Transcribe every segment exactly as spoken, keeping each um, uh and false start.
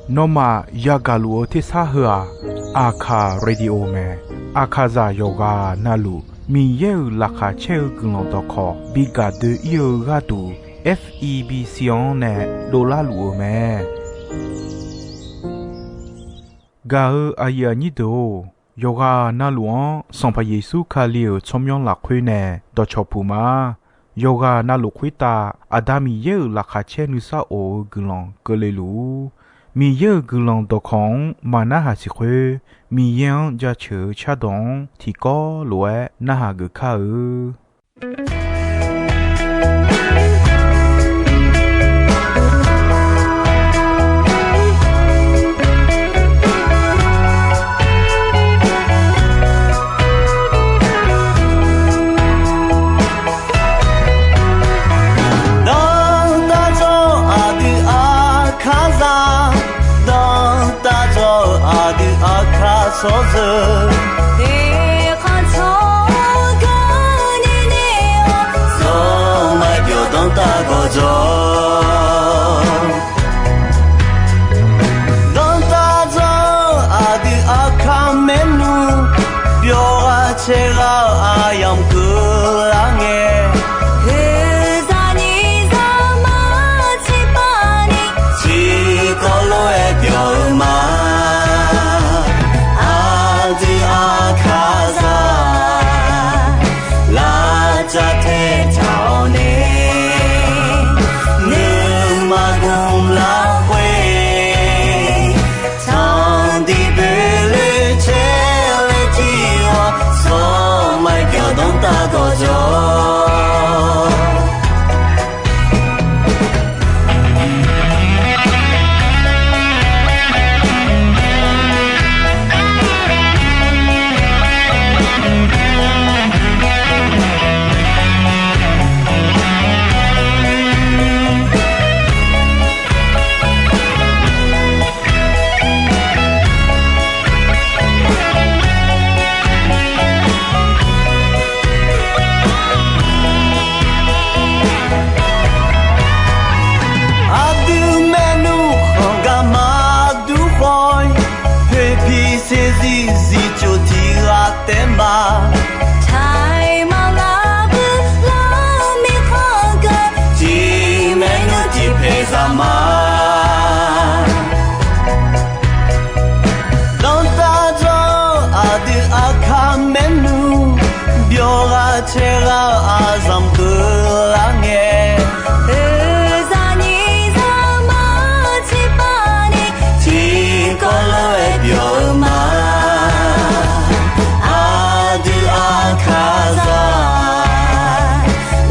Nawmaf yagaq luf-eu tersar heu-aq, Aqkaq Radio mae. Aqkaqzaq yawqghaq navluf Miqyaer-euq laqkhaq caer-eu guiqlanq dawqkawq bi gaq doe-ir-eu gharduq, F E B C-anr nae dovlar luf-eu mae. Gaq-eu aqyuif aqnyir deuq-or, yawqghaq navluf-anr Sanqpaq Yeqsur Kali-euq tsawrmyanr lafkhoer nae dawqcawq puq ma. Yawqghaq navluf khoertav Aqda Miqyaer-euq laqkhaq caer nuisar of-eu guiqlanq keuvle luf-ur. Miqyaer-euq guiqlanq dawqkawq-anr maqnarhaq siq khoer, Miqyaer-anr jaceuq-eu cardawq-anr tiqkawv lof-aer narhaq geuf kar-eu. Dawqtawvluf aqdui Aqkaqzaq, dawqtawvluf aqdui Aqkaq tsawrjeuq, eqkhanq tsawrganq nini-awr, zawqmar byawq danrtav gawqjawq. Dawqtawvluf aqdui Aqkaq maernmr, byawq ghaq caer ghaq-eu aqyamq keuvlar ngae, oeqzaq nyiq zaqmar tiqpavni, tiqkawv lof-aer byawq-eu ma. Aqdui Aqkaqzaq, lavcav taetaq-awr nae, nuima gmq lafkhoer, tanqdiq boeqloe caer laer jir-awr, zawqmar byawq danrtav gawqjawq. Aqdui maernmr khanq gar maqdur khawf-ir, poeqpiq saeqzir zifcof tiq ghaq taef ma. Taiq maqlar bui lar mirkhanq geu, tiq maernmr tiq paeq zaq ma. Dawqtawvluf aqdui Aqkaq maernmr, byawq ghaq caer ghaq-eu aqzanq keuvlar ngae, oeqzaq nyiq zaqmar tiqpavni, tiqkawv lof-aer byawq-eu ma. Aqdui Aqkaqzaq,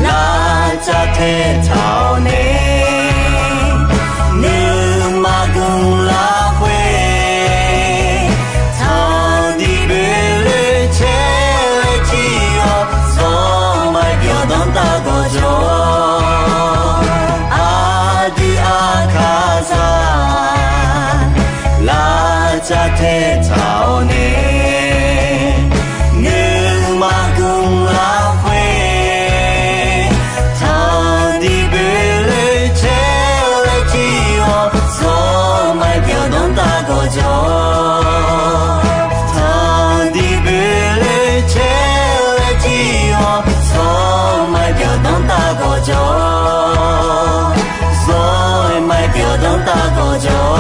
lavcav taetaq-awr nae, nuima gmq lafkhoer, tanqdiq boeqloe caer laer jir-awr, zawqmar byawq danrtav gawqjawq. Aqdui Aqkaqzaq, lavcav taetaq-awr nae, nuima gmq lafkhoer, tanqdiq boeqloe caer laer jir-awr, zawqmar byawq danrtav gawqjawq. Tanqdiq boeqloe caer laer jir-awr, zawqmar byawq danrtav gawqjawq. Zawqmar byawq danrtav gawqjawq.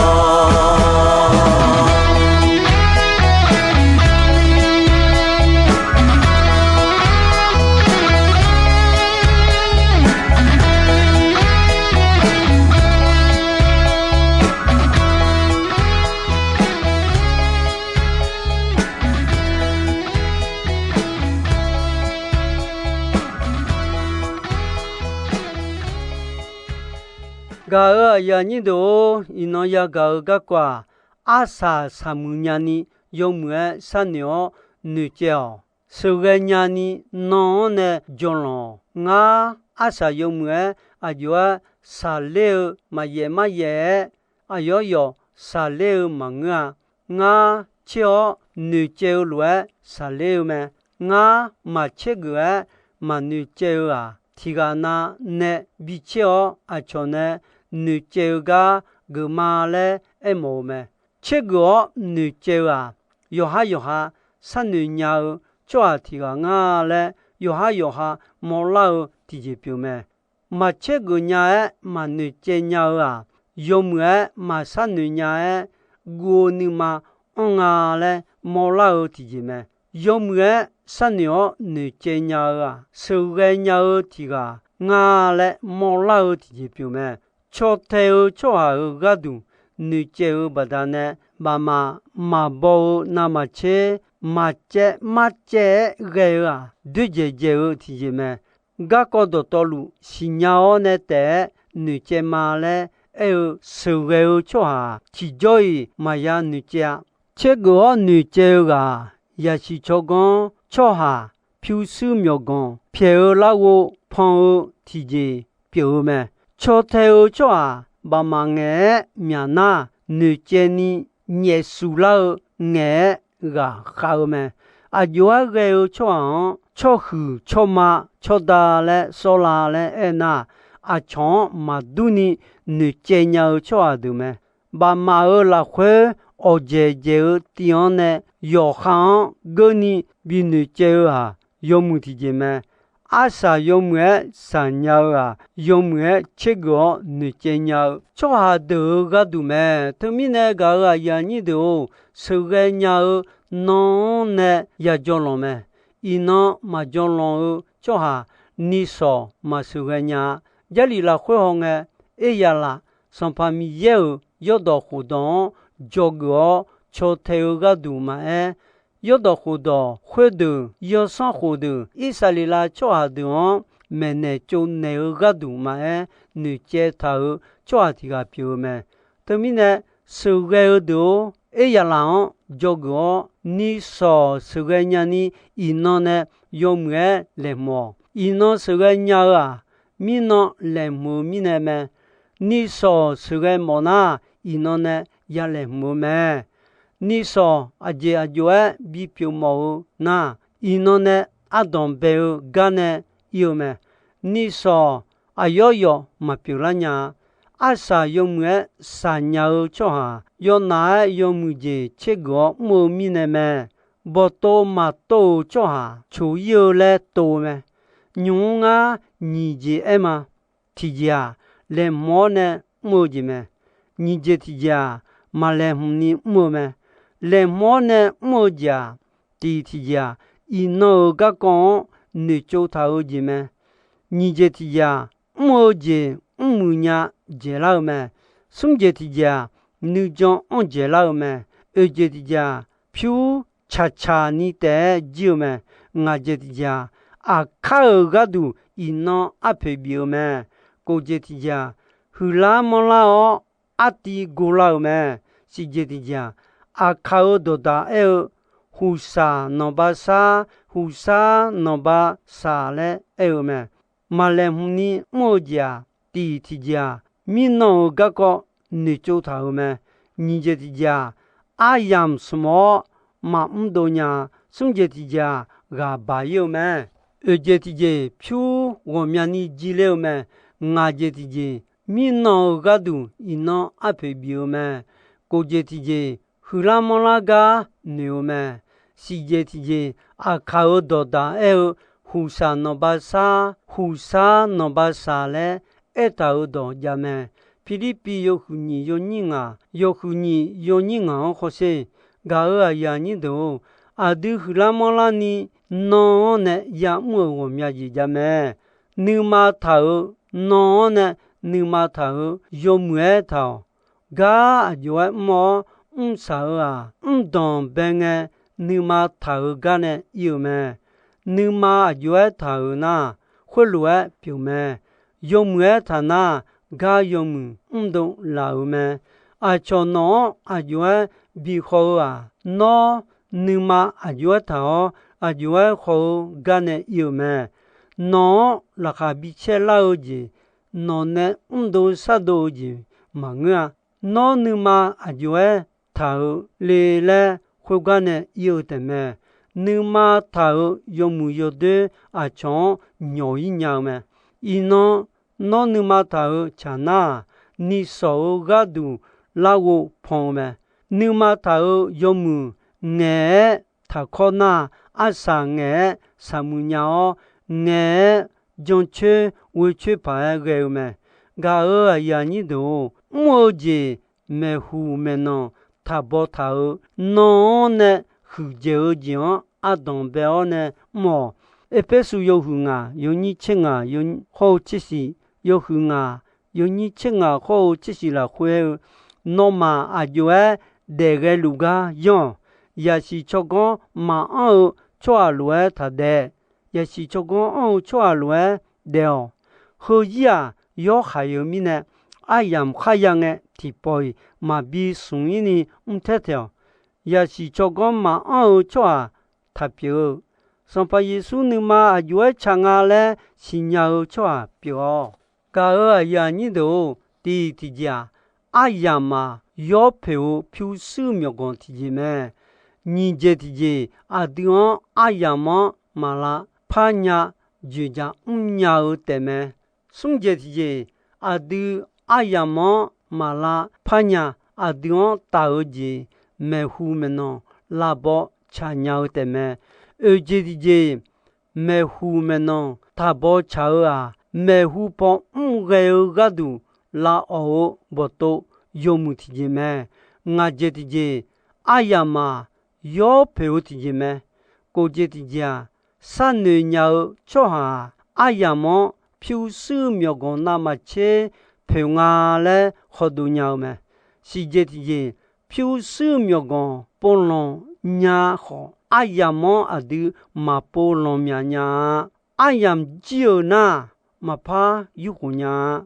Gaq-euq aqyuif aqnyir deuq-or, iqnan yagaq-eu garkawv-aq, arsaq saqmuiq nyani yawmuiq-aer sharnoeq-awr noeqcaev-awq. Sheuqghae nyani nan-anr nae jawqlanq-awq. Ngar arsaq yawmuiq-aer aqjox-aer shaqler-eu maqyaef maryaef-aer, aqyawf yawf shaqler-eu maqngeur-a. Ngar tser-awr noeqcaev-eu lof-aer shaqler-eu mae. Ngar maqtser geuf-aer maqnoeqcaev-eu-aq, tiqghaq nav nae bi tser-awr aqcawq nae noeqcaev-eu gar geufma laer aermawf-eu mae. Tsergeuf-awr noeqcaev-eu-aq, yawqhar yawqha sharnoeq nya-eu tsawrhaq tiq ghaq nga laer yawqhar yawqha mawrlar-eu tiqjeq pyeuf mae. Maq tsergeuf nya-aer maq noeqcaev nya-eu-aq, yawmuiq-aer maq sharnoeq nya-aer guv-eu nuima anr nga laer mawrlar-eu tiqjeq mae. Yawmuiq-aer sharnoeq-awr noeqcaev nya-eu-aq, sheuqghae nya-eu tiq ghaq nga laer mawrlar-eu tiqjeq pyeuf mae. Caw tae-eu tsawrhaq-euq gharduq noeqcaev-eu baqdanae, bafmaf maqbaw-eu navmaqtser, maqcaev marcaev-aer ghae-eu-aq, doerdzaeq dzaeq-eu tiqjeq mae. Garkawv dawqtawvluf siqnya-awr nae taef-aer noeqcaev ma laer aer-eu sheuqghae-eu tsawrhaq-aq, tiqjawr-iq maqya noeqcaev-a. Tsergeuf-awr noeqcaev-eu ghaq-aq, yasiq tsawrganr tsawrhaq pyurshuir myawqganq pyaeq-eu larghov pan-eu tiqjeq pyeuf-eu mae. Caw tae-eu tsawrhaq bafmaf ngaeq-aer myaq nar, noeqcaev ni nyaef suf lar-eu ngaeq-aer ghaqkhav-eu mae. Aqjox-aer ghae-eu tsawrhaq-anr tsawrhuiq tsawrma tsawrda laer sawrla laer aernar, aqcawq-anr maqdur ni noeqcaev nya-eu tsawrhaq deuq mae. Bafmaf-euq lafkhoer awqdzaeq dzaeq-eu tiv-anr nae yawqha-anr geurni binoeq caev-eu-aq, yawmuiq tiqjeq mae. Arsaq yawmuiq-aer saqnya-eu-aq, yawmuiq-aer tsergeuf-awr noeqcaev nya-eu tsawrhaq deuq-euq gharduq mae. Teumirnae gaq-euq aqyuif aqnyir deuq-or, sheuqghae nya-eu nan-anr nae ya jawrlanq mae. Iqnan maqjawrlanq-eu tsawrhaq, nishawq maqsheuqghae nya-a. Jarlif lafkhoer hawngae, Eryaqlaf Sanqpaq Miqyaer-euq yawrdawq khofdawq-anr dzawgeuf-awr caw tae-eu gharduq maqaer, yawrdawq khofdawq khoerdeuq yawsanr khof deuq Irsaqleqlav tsawrhaq deuq-anr maeqnaeq tsovnaeq-eu gharduq maqaer, noeqcaev taq-euq tsawrhaq tiq ghaq pyeuf-eu mae. Teumirnae, sheuqghae-eu deuq-or, Eryaqlaf-anr dzawgeuf-awr nishawq sheuqghae nyani iqnan nae yawmuiq-aer laeqhmq-awq. Iqnan sheuqghae nya-eu-aq, mirnan laeqhmq-eu mirnae mae. Nishawq sheuqghae mawf nar, iqnan nae ya laeqhmq-eu mae. Nishawq aqjeq aqjox-aer bipyeuf mawf-eu nar, iqnan nae ardanq bae-eu gar nae ir-eu mae. Nishawq aqyawf yawf maqpyeuf lar nya-a. Arsaq yawmuiq-aer saqnya-eu tsawrhaq, yawnaf-aer yawmuiq jeq tsergeuf-awr mr-eu mirnae mae. Bawqtov maqtov-euq tsawrhaq coq ir-eu laer tov-eu mae. Nymq mr ngar nyiq jeq aer ma. Tiqjeq-aq, laeqhmq-awr nae mr-eu jeq mae. Nyiq jeq tiqjeq-aq, maqlaeqhmq ni mr-eu mae. Laeqhmq-awr nae mr-eu jeq-aq, tiq tiqjeq-aq, iqnan-euq garkawv-anr noeqtsov taq-eu jeq mae. Nyiq jeq tiqjeq-aq, mr-eu jeq mrmuiq nya dzaeqlar-eu mae. Smr jeq tiqjeq-aq, nuijan anr dzaeqlar-eu mae. Oeq jeq tiqjeq-aq, pyur caqcaq ni taef-aer jir-eu mae. Ngaq jeq tiqjeq-aq, aqkar-euq gharduq iqnan arpoeq bif-eu mae. Kof jeq tiqjeq-aq, huiqlar manrlar-awr artiv gorlar-euq mae. Siq jeq tiqjeq-aq, aqkaq-euq dawqdaq aer-eu, huqsaq nanqba sar, huqsar nanqba saq laer aer-eu mae. Maqlaeqhmq ni mr-eu jeq-aq, tiq tiqjeq-aq, mirnan-euq garkawv noeqtsov taq-euq mae. Nyiq jeq tiqjeq-aq, aryamq smq-awr maqmr dov nya-a. Smr jeq tiqjeq-aq, ghaq baq ir-eu mae. Oeq jeq tiqjeq, pyur ghawqmyani jir ler-eu mae. Ngaq jeq tiqjeq, mirnan-euq gharduq iqnan arpoeq bif-eu mae. Kof jeq tiqjeq, huiqlar manrlar gar noeq-eu mae. Siq jeq tiqjeq, aqkaq-euq dawqdaq aer-eu, huqsaq nanqba sar, huqsar nanqba saq laer aertaq-euq dawq jav mae. Pirlirpiv yawhuiq nyiq yawnyir ngaq, yawhuiq nyiq yawnyir ngaq-anr hawsher. Gaq-euq aqyuif aqnyir deuq-or, aqdui huiqlar manrlar ni nan-anr nae ya'mr-euq ghawqmya jeq jav mae. Nuima taq-euq, nan-anr nae nuima taq-euq yawmuiq-aer taq-awq. Gar aqjox-aer mr-awr mrsaq-euq-aq, mrdanq bae ngae nuima taq-euq gar nae ir-euq mae. Nuima aqjox-aer taq-euq nar, khoerlof-aer pyeuf mae. Yawmuiq-aer taq nar, gar yawmuiq mrdov laf-euq mae. Aqcawq nawq-anr aqjox-aer bikhawf-eu-aq, nawr nuima aqjox-aer taq-awr, aqjox-aer khawf-eu gar nae ir-euq mae. Nawq-anr laqkhaq bi caer lar-eu jeq, nawq nae mrdov shardov-eu jeq maqngeur-a. Nawr nuima aqjox-aer taq-euq le laer khoergar nae ir-eu taef mae. Nuima taq-euq yawmuiq yawdoer aqcawq-anr nyawq ir nya-eu mae. Iqnan, nawr nuima taq-euq caq nar-aq, ni sawq-eu gharduq larghov pan-eu mae. Nuima taq-euq yawmuiq ngaeq-aer taqkawr nar, arsaq ngaeq-aer saqmuiq nya-awr, ngaeq-aer jancoer ghoecoer paq-aer ghae-eu mae. Gaq-euq aqyuif aqnyir deuq-or, mr-eu jeq maeqhu maeqnan taqbaw taq-eu nan-anr nae huiqdzaeq-eu jeq-anr ardanq bae-awr nae mr-awq. Erpersu yawhuiq ngaq yawnyir tser ngaq hawr-eu tser shif, yawhuiq ngaq yawnyir tser ngaq hawr-eu tser shif lafkhoer-eu, nawmaf aqjox-aer daef ghae luf gar yanr-awq. Yaqsiq tsawrganr maqanr-eu tsawrhaq lof-aer taqdaef. Yaqsiq tsawrganr anr-eu tsawrhaq lof-aer daef-awq. Heuzir-aq, yawhaiq-eu mirnae, aryamq kharya ngae tiqpawf-iq maqbi smq-ir ni mr taer taeq-awq. Yaqsiq tsawrganr maqanr-eu tsawrhaq taq pyeuf-eu, Sanqpaq Yeqsur nuima aqjox-aer ca nga laer siqnya-eu tsawrhaq pyeuf-awq. Gaq-euq aqyuif aqnyir deuq-or, tiq tiqjeq-aq, aryamq-aq yawpoeq-eu pyurshuir myawqganq tiqjeq mae. Nyiq jeq tiqjeq, aqdui-anr aryamq-anr maqlav parnya dzoeqdzaq mrnya-eu taefmae. Smr jeq tiqjeq, aqdui aryamq-anr maqlav parnya aqdui-anr taf-eu jeq maeqhu maeqnan lavbaw tsaq nya-eu taefmae. Oeq jeq tiqjeq, maeqhu maeqnan taqbaw tsaq-eu-aq, maeqhu paw mr ghae-eu gharduq lavawq-eu bawqtov yawmuiq tiqjeq mae. Ngaq jeq tiqjeq, aryamq-aq yawpoeq-eu tiqjeq mae. Kof jeq tiqjeq-aq, sharnoeq nya-eu tsawrhaq-aq, aryamq-anr pyurshuir myawqganq navmaqtser poeq nga laer khawdov nya-eu mae. Siq jeq tiqjeq, pyurshuir myawqganq povlanq nya khawf, aryamq-anr aqdui maqpov lanq myaq nya-a. Aryamq jir-euq nar, maqpar yurkhof nya-a.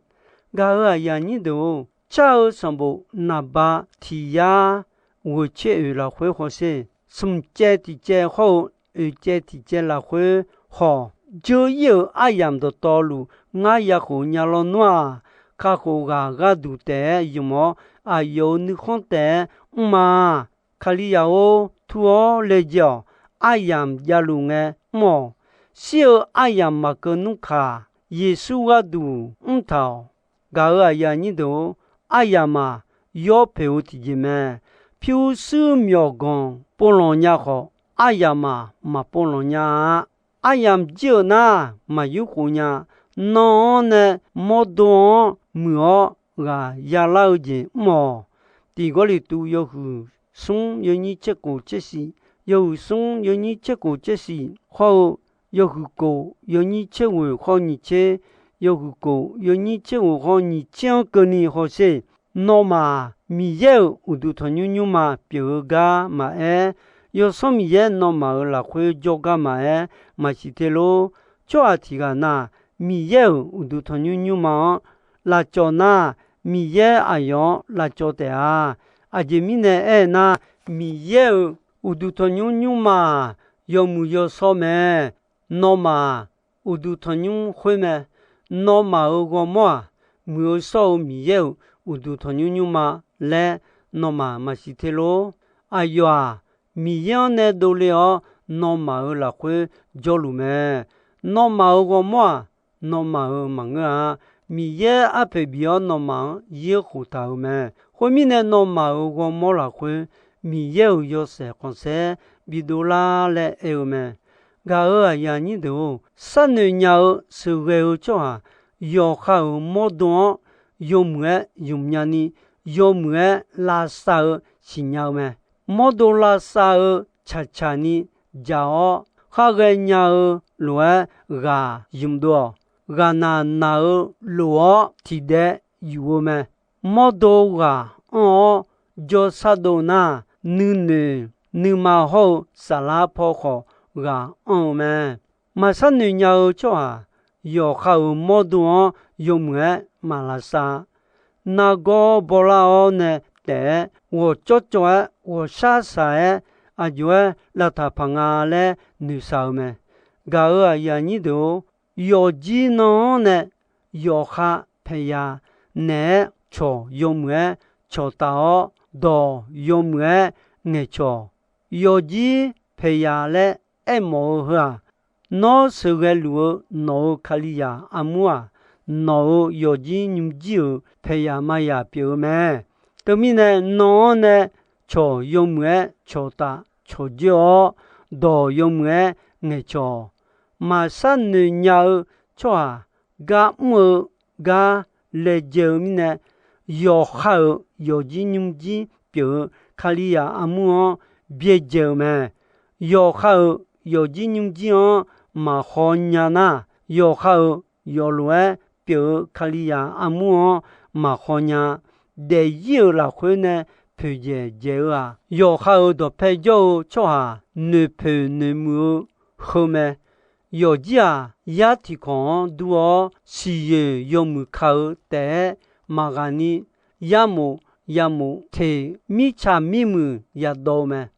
Gaq-euq aqyuif aqnyir deuq-or, car-eu sanqbof naqba tiq yar ghoeqtser oeq lafkhoer hawsher, smq caev tiq caev hawr-eu oeq caev tiq caev lafkhoer hawq, dzeur-ir-euq aryamq dawqtawvluf ngar yakhof nya lawnmr-aq, kakhof ghaq gharduq taef-aer ymq-awr, aqyawf-euq nuikhanr taef-aer mr ma. Kalizaq-or, tur-awr laejae-awq. Aryamq javluf ngae mr-awq. Shir-eu aryamq maqkeuv nmr kaq, Yeqsur gharduq mrtaq-awq. Gaq-euq aqyuif aqnyir deuq-or, aryamq-aq yawpoeq-eu tiqjeq mae. Pyurshuir myawqganq povlanq nya khawf, aryamq-aq maqpov lanq nya-a. Aryamq jir-euq nar, maqyurkhof nya. Nan-anr nae mawrdo-anr muiq-awr ghaq yalar-eu jeq mr-awq. Tiq Gawrliqtu yawhuiq smr yawnyir tser kof tser shif, yawhuiq smr yawnyir tser kof tser shif hawr-eu, yawhuiq kof yawnyir tser ghoeq hawr nyiq tser, yawhuiq kof yawnyir tser ghoeq hawr nyiq tser-anr keuvni hawsher. Nawmaf-aq, Miqyaer-euq uqduq tanqnymr nymrma pyeuf-eu gar maqaer, Yawsanr Miqyaer nawmaf-euq lafkhoer jawrgar maqaer, maqsiq te lor. Tsawrhaq tiq ghaq na, Miqyaer-euq uqduq tanqnymr nymrma-anr lavcawv nar, Miqyaer aqyawf-anr lavcawv taef-a. Aqjeq mirnae aernar, Miqyaer-euq uqduq tanqnymr nymrma-aq, yawmuiq yawshawr mae. Nawmaf-aq, uqduq tanqnymr khoer mae. Nawmaf-euq ghawrmawr-aq, muiq-eu shawr-eu Miqyaer-euq uqduq tanqnymr nymrma laer nawmaf maqsiq te lor. Aqyawf-aq, Miqyaer-anr nae dovle-awr, nawmaf-euq lafkhoer jawrluf mae. Nawmaf-euq ghawrmawr-aq, nawmaf-euq maqngeur-a. Miqyaer arpoeq bif-awr nawmaf-anr yaer khoftaq-euq mae. Khoermirnae, nawmaf-euq ghawrmawr lafkhoer Miqyaer-euq yawshaef khanqsaer bidov lar laer aer-eu mae. Gaq-euq aqyuif aqnyir deuq-or, sharnoeq nya-eu sheuqghae-eu tsawrhaq yawqha-euq mawrdo-anr yawmuiq-aer ymq nyani, yawmuiq-aer lavsav-eu siqnya-eu mae. Mawrdo lavsav-eu tsaqtsaq ni jaq-awr, khar ghaenya-eu lof-aer ghaq ymq dov-awq. Ghaqnaq naq-eu lof-awr tiqdaev yuf-eu mae. Mawrdo ghaq anr-awr jawrshar dov nar, nuinoeq nuima hawr-eu saflar paw khawf ghaq anr-eu mae. Maqshar noeq nya-eu tsawrhaq yawqha-euq mawrdo-anr yawmuiq-aer maq lavsav. Nargawr bawlar-awr nae taef-aer ghawqcawv cawv-aer ghawqshar shaq-aer aqjox-aer lavtaq paq nga laer noeqshaq-eu mae. Gaq-euq aqyuif aqnyir deuq-or, yawqjir nan-anr nae yawqha paeqya naeq-aer cawq yawmuiq-aer cawqtaf-awr, dawq yawmuiq-aer ngaeqcawq. Yawqjir paeqya laer aermawf-eu heu-aq, nawr sheuqghae luf-eu nawq-euq Kalizaq armur-aq, nawq-euq yawqjir nymrjir-euq paeqyaq mayaq pyeuf-eu mae. Teumirnae nan-anr nae cawq yawmuiq-aer cawqtaf cawqjoer-awr, dawq yawmuiq-aer ngaeqcawq-awq. Maqshar noeq nya-eu tsawrhaq gar mr-eu gar laejae-eu mirnae, yawqha-euq yawqjir nymrjir pyeuf-eu Kalizaq armur-anr byaerdzae-eu mae. Yawqha-euq yawqjir nymrjir-anr maqhaw nya nar, yawqha-euq yawqlof-aer pyeuf-eu Kalizaq armur-anr maqhaw nya. Daefzir-euq lafkhoer nae poeqdzaeq dzaeq-eu-aq, yawqha-euq dawqpae jawr-eu tsawrhaq noeqpoeq noeqmuiq-eu heu mae. Yawqjir-aq, yar tiqkawq-anr dur-awr, siqyoeq yawmuiq ka-eu taef-aer maqghaq ni, yarmof yamof teq mirtsaq mirmuiq yadawv-eu mae.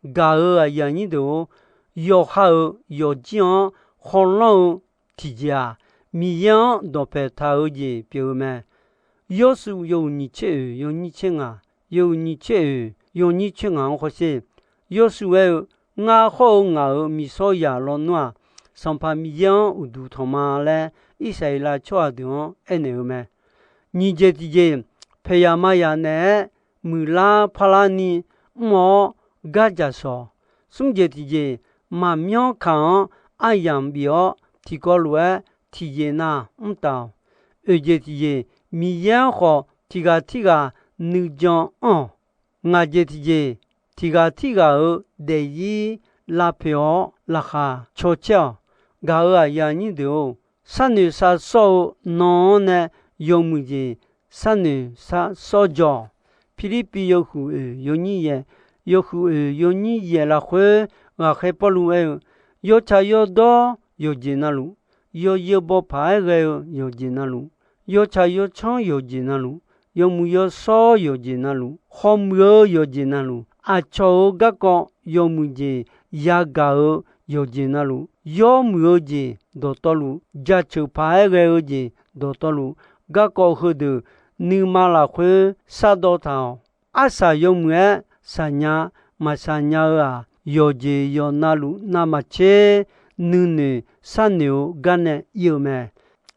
Gaq-euq aqyuif aqnyir deuq-or, yawqha-euq yawqjir-anr khawlanr-eu tiqjeq-aq, Miqyaer-anr dawqpae taq-eu jeq pyeuf-eu mae. Yawshuif yawhuiq nyiq tser oeq yawnyir tser ngaq, yawhuiq nyiq tser oeq yawnyir tser ngaq-anr hawsher. Yawshuif aer-eu, Ngar hawr-eu ngaq-euq miqsawr zaq lawnmr-aq, Sanqpaq Miqyaer-anr uqduq tanq ma laer, Irsaqleqlav tsawrhaq deuq-anr aernaeq-eu mae. Nyiq jeq tiqjeq, paeqyaq mayaq naeq-aer muiqlar parlar ni mr-awr gar dzaq shawq. Smr jeq tiqjeq, maqmyanr kaq-anr aryamq bif-awr tiqkawv lof-aer tiqjeq nav mr taf-awq. Oeq jeq tiqjeq, Miqyaer-anr khawf tiq ghaq tirghaq nuijan anr-awq. Ngaq jeq tiqjeq, tiq ghaq tirghaq-euq daefzir lavpoeq-awr laqkhaq cawcaer-awq. Gaq-euq aqyuif aqnyir deuq-or, sharnoeq sharsawr-eu nan-anr nae yawmuiq jeq sharnoeq sharsawr jawr-awq. Pirlirpiv yawhuiq oeq yawnyir yaeq, yawhuiq oeq yawnyir yaeq lafkhoer ghaqkhaer Pawrluv aer-eu, yawtsaq yawdawr yawqjeq navluf, yawzeu bawpaq-aer ghae-eu yawqjeq navluf, yawtsaq yawtsanr yawqjeq navluf, yawmuiq yawshawr yawqjeq navluf, khawmuiq-eu yawqjeq navluf, aqcawq-euq garkawv yawmuiq jeq yagaq-eu yawqjeq navluf, yawmuiq-eu jeq dawqtawvluf, jaceuq paq-aer ghae-eu jeq dawqtawvluf, garkawv heudeuq nuima lafkhoer shardawv taq-awq. Arsaq yawmuiq-aer shaqnya maqshaqnya-eu-aq, yawqjeq yawqnavluf navmaqtser nuinoeq sharnoeq-eu gar nae ir-eu mae.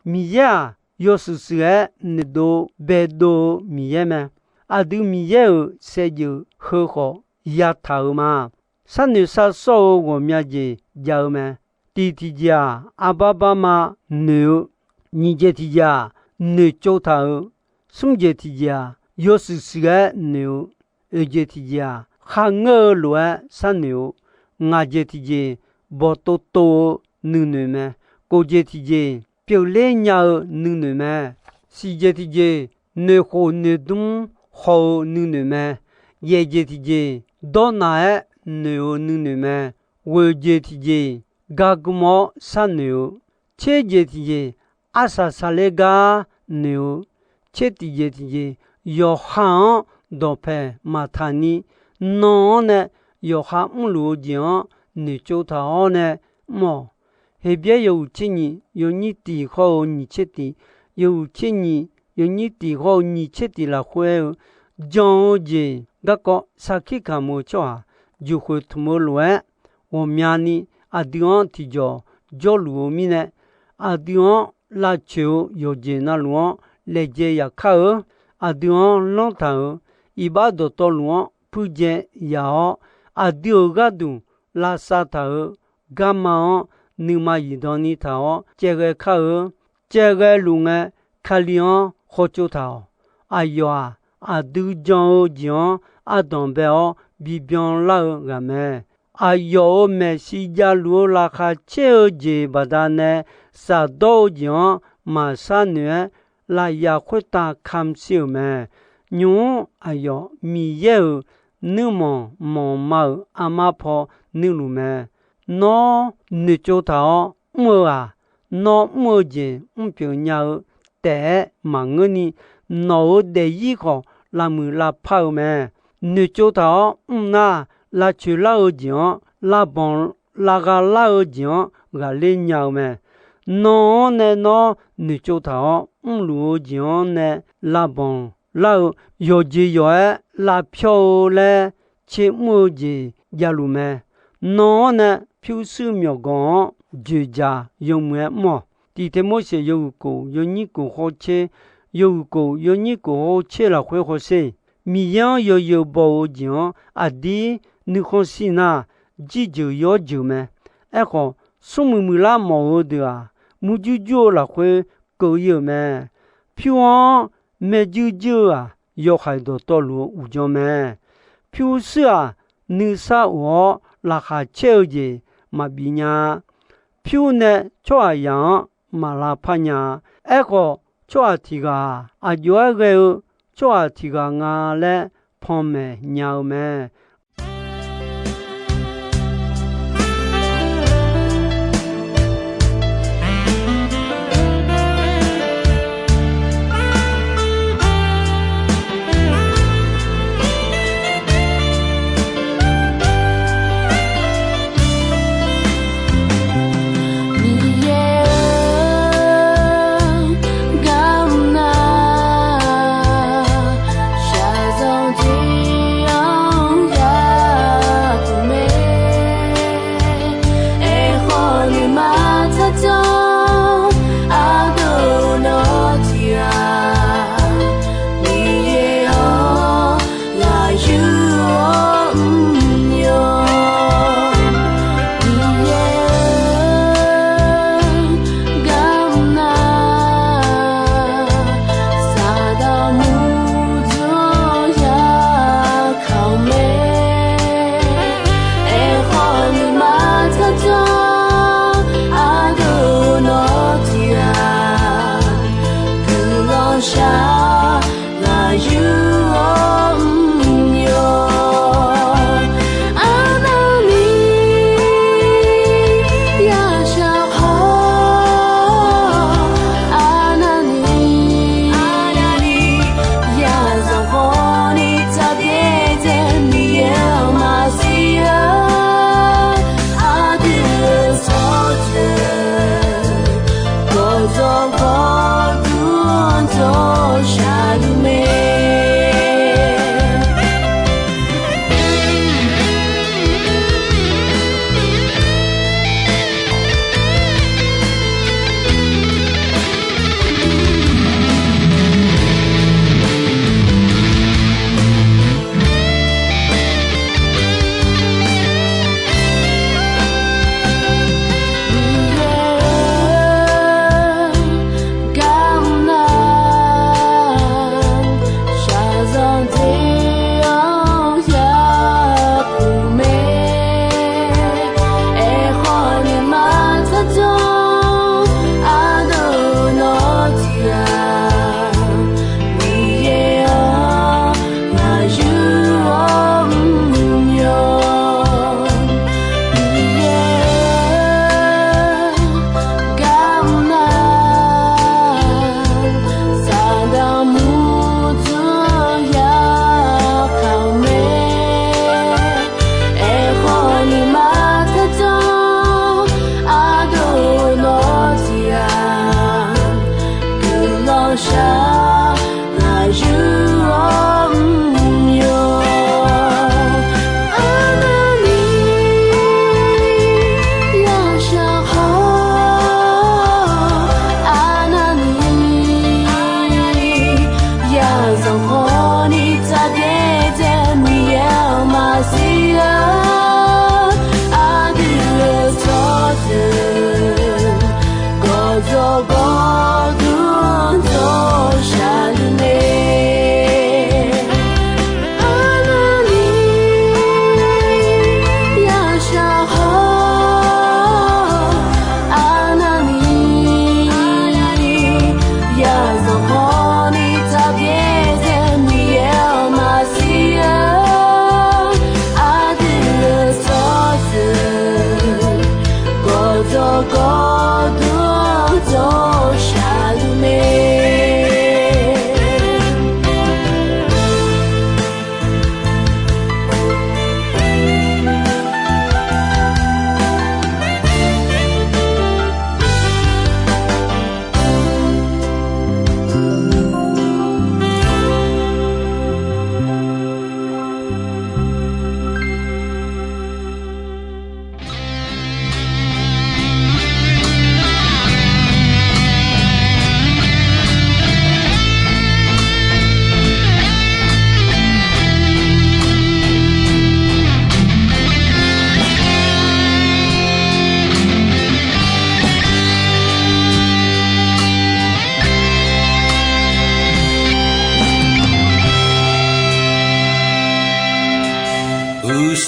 Miqyaer-aq, yawshuif shuif-aer noeqdov baedov-eu Miqyaer mae. Aqdui Miqyaer-euq saevdzeuf heu khawf yataq-euq ma. Sharnoeq sharsawr-eu ghawqmya jeq jav-eu mae. Tiq tiqjeq-aq, arbar barma noeq-eu, nyiq jeq tiqjeq-aq, noeqtsov taq-euq, smr jeq tiqjeq-aq, yawshuif shuif-aer noeq-eu, oeq jeq tiqjeq-aq, kharngeur-eu lof-aer sharnoeq-eu, ngaq jeq tiqjeq, bawqtov tov-eu nuinoeq mae, kof jeq tiqjeq, pyeufler nya-eu nuinoeq mae, siq jeq tiqjeq, noeqkhof noeqdmr haw-eu nuinoeq mae, yaeq jeq tiqjeq, dawrnaq-aer noeq-eu nuinoeq mae, ghoeq jeq tiqjeq, gargmr-awr sharnoeq-eu, tser jeq tiqjeq, arsaq saqler gar noeq-eu, tser tiqjeq tiqjeq, yawqha-anr dawqpae maqtaq ni, nan-anr nae yawqha mrluf-eu jeq-anr noeqtsov taq-awr nae mr-awq. Heqbyaer yawhuiq tser nyiq yawnyir tiq hawr-eu nyiq tser tiq, yawhuiq tser nyiq yawnyir tiq hawr-eu nyiq tser tiq lafkhoer aer-eu, jan-eu jeq garkawv sarkir kamq-eu tsawrhaq jeqkhoeq tmq-eu lof-aer, ghawqmyani aqdui-anr tiqjawq jawrluf-eu mirnae, aqdui-anr lavcoeq-eu yawqjeq navluf-anr laejae yaqkar-eu, aqdui-anr lanrtaq-euq iqbax dawqtawvluf-anr puirdzae yaq-awr, aqdui-euq gharduq lavsav taq-euq garma-anr nuima zifdan ni taq-awr caevghae kar-eu, caevghae luf ngae, Kali-anr khawtsov taq-awq. Aqyawf-aq, aqdui jan-eu jeq-anr ardanq bae-awr bibyan lar-eu ghaq mae. Aqyawf-euq maeqshi javluf-eu laqkhaq caer-eu jeq baqdanae, shafdawr-eu jeq-anr maqshar noeq-aer, lafyaq khoertav kamq shir-euq mae. Nymq-mr aqyawf Miqyaer-euq nuirmanq manqma-euq armar paw nuirluf mae. Nawr noeqtsov taq-awr mr-eu-aq, nawr mr-eu jeq mrpyeuf nya-eu taef-aer maqngeurni, nawq-euq daefzir khawf lavmuiq lavpar-eu mae. Noeqtsov taq-awr mr nar, lavcoeq lar-eu jeq-anr lavbanq lavgha lar-eu jeq-anr ghaqler nya-eu mae. Nan-anr nae nawr noeqtsov taq-awr mrluf-eu jeq-anr nae lavbanq lar-eu, yawqjeq yawq-aer lavpyawr-eu laer tsermr-eu jeq javluf mae. Nan-anr nae pyurshuir myawqganq-anr dzoeqdzaq yawmuiq-aer mr-awq. Tiqteq Morseq yawhuiq kof yawnyir kof hawtser, yawhuiq kof yawnyir kof hawtser lafkhoer hawsher. Miqyaer-anr yawzeu baw-eu jeq-anr aqdir nuikhanr shir nar, jirjeuq yawr jeuq mae. Aerkhawf, smrmuiq muiqlar mawf-eu deuq-aq, murjur jur-eu lafkhoer keuv ir-euq mae. Pyur-anr maerjuir juir-eu-aq, yawhaiq dawqtawvluf-eu uqdzan mae. Pyurshuir-aq, nuisar of-awr laqkhaq caer-eu jeq maqbif nya-a. Pyur nae tsawrhaqzaq-anr maq lavpar nya-a. Aerkhawf, tsawrhaq tiq ghaq-aq, aqjox-aer ghae-eu tsawrhaq tiq ghaq nga laer panmaeq nya-eu mae. Miqyaer-or, garmr nar, shaqzanq tiq-anr yapuq mae. Aerkhawf, nuima tsardzanr ardeuv nawr tiq ghaq, Miqyaer-or, ghaq yur-awr mr-awr. Miqyaer-or, garmr nar, Saqdaq murjur-anr yakaq-euq mae. Aerkhawf, nuima tsardzanr ardeuv nawr tiq ghaq, guiqlanq shaq ghaq yur-awr mr-awr. Arnavni yashaq khawf, arnavni yazanq khawfni tsaqbyaer dzae Miqyaer-anr maqsiq-a. Aqdui-euq tsawrjeuq gawqdzawq gawqdui-anr dzawr shaqluf mae. Miqyaer-or, garmr nar, shaqzanq tiq-anr yapuq mae. Aerkhawf, nuima tsardzanr ardeuv nawr tiq ghaq, Miqyaer-or, ghaq yur-awr mr-awr. Miqyaer-or, garmr nar, Saqdaq murjur-anr yakaq-euq mae. Aerkhawf, nuima tsardzanr ardeuv nawr tiq ghaq, guiqlanq shaq ghaq yur-awr mr-awr. Arnavni yashaq khawf, arnavni yazanq khawfni tsaqbyaer dzae Miqyaer-anr maqsiq-a. Aqdui-euq tsawrjeuq gawqdzawq gawqdui-anr dzawr shaqluf mae. Arnavni yashaq khawf, arnavni yazanq khawfni tsaqbyaer dzae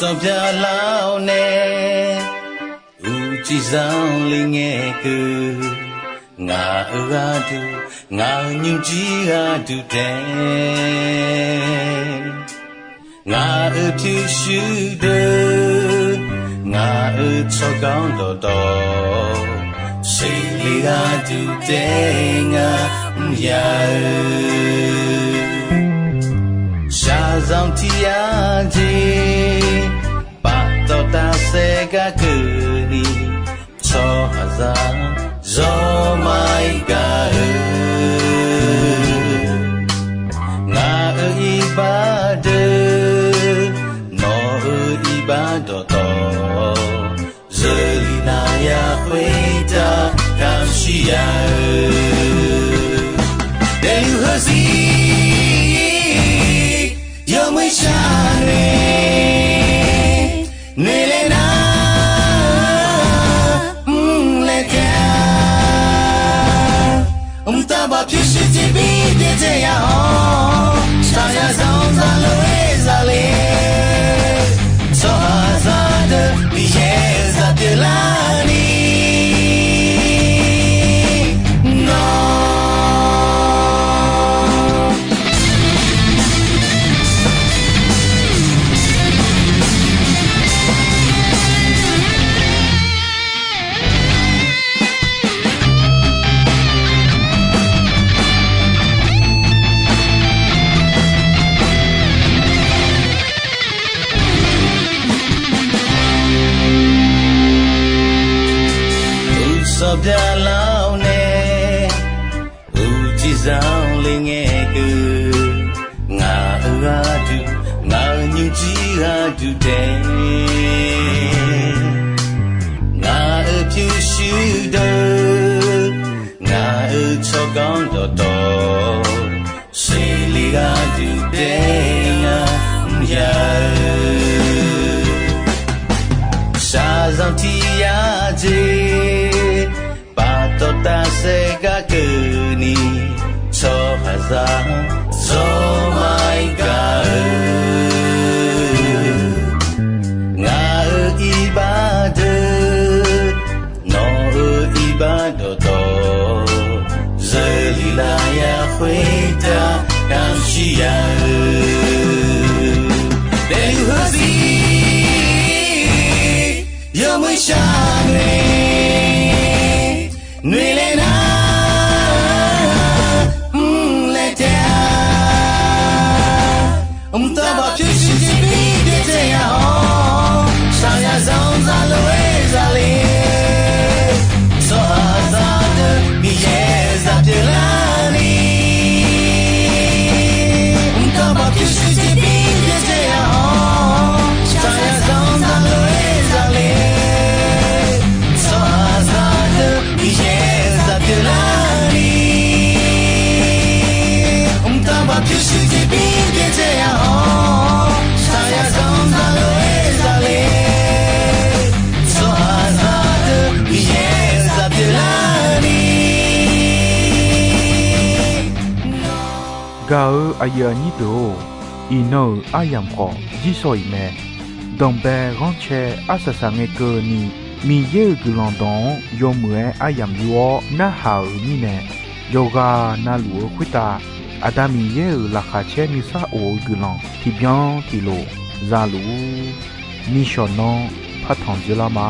Sanqpaq Lar-awr nae, uqcif zanqler ngae keuv, ngaq-euq gharduq, ngaq-euq nymrjir gharduq taef, ngaq-euq pyurshuir deuq, ngaq-euq tsawrganr dawqtawv, seqle gharduq taef ngaq mr ya-eu, shaqzanq tiq yar jeq, paftawf tafsaef gar keuvni, tsawrhaqzaq zawr maqir gaq-eu, ngaq-euq iqbax deuq, nawq-euq iqbax dawqtawv, zeurlif nar ya khoertav kamq shir ya-eu, daefluf heuzir yawmuiq shar nae, noeqlaer nar mrlaer taef-a. Mqtav baf pyurshuir tiqbir byaerdzae ya-awr, shaqzanq zanq zaqlof-aer zaqle, tsawrhaqzaq deuq Miqyaer-euq zaq pyeuflarni nawr Uqsanq byaqlar-awr nae, uqcif zanqler ngae keuv, ngaq-euq gharduq, ngaq-euq nymrjir gharduq taef, ngaq-euq pyurshuir deuq, ngaq-euq tsawrganr dawqtawv, seqle gharduq taef ngaq mr ya-eu, shaqzanq tiq yar jeq, paftawf tafsaef gar keuvni, tsawrhaqzaq zawr maqir gaq-eu, ngaq-euq iqbax deuq, nawq-euq iqbax dawqtawv, zeurlif lar ya khoertav kamq shir ya-eu, daefluf heuzir yawmuiq shar nae, noeqlaer nar mrlaer taef-a. Mqtav baf pyurshuir tiqbir byaerdzae ya-awr, shaqzanq zaqlof-aer zaqle, tsawrhaqzaq deuq Miqyaer-euq zaq pyeuflarni mqtav baf pyurshuir tiqbir byaerdzae ya-awr, shaqzanq zaqlof-aer zaqle, tsawrhaqzaq deuq Miqyaer-euq zaq pyeuflarni mqtav baf pyurshuir tiqbir byaerdzae ya-awr, shaqzanq zaqlof-aer zaqle, tsawrhaqzaq deuq Miqyaer-euq zaq pyeuflarni Gaq-euq aqyuif aqnyir deuq-or, iqnan-euq aryamq khawf jirshaw-iq mae. Danqbae ghanrcae arsaq saq ngae keuvni, Miqyaer-euq guiqlanq dawq-anr yawmuiq-aer aryamq yur-awr narhaq-euq mirnae, yawqghaq navluf-eu khoertav Aqda Miqyaer-euq laqkhaq caer nuisar of-eu guiqlanq tiqbyan tiqlof za luf-ur. Nishawq nan partanq dzeurlar ma.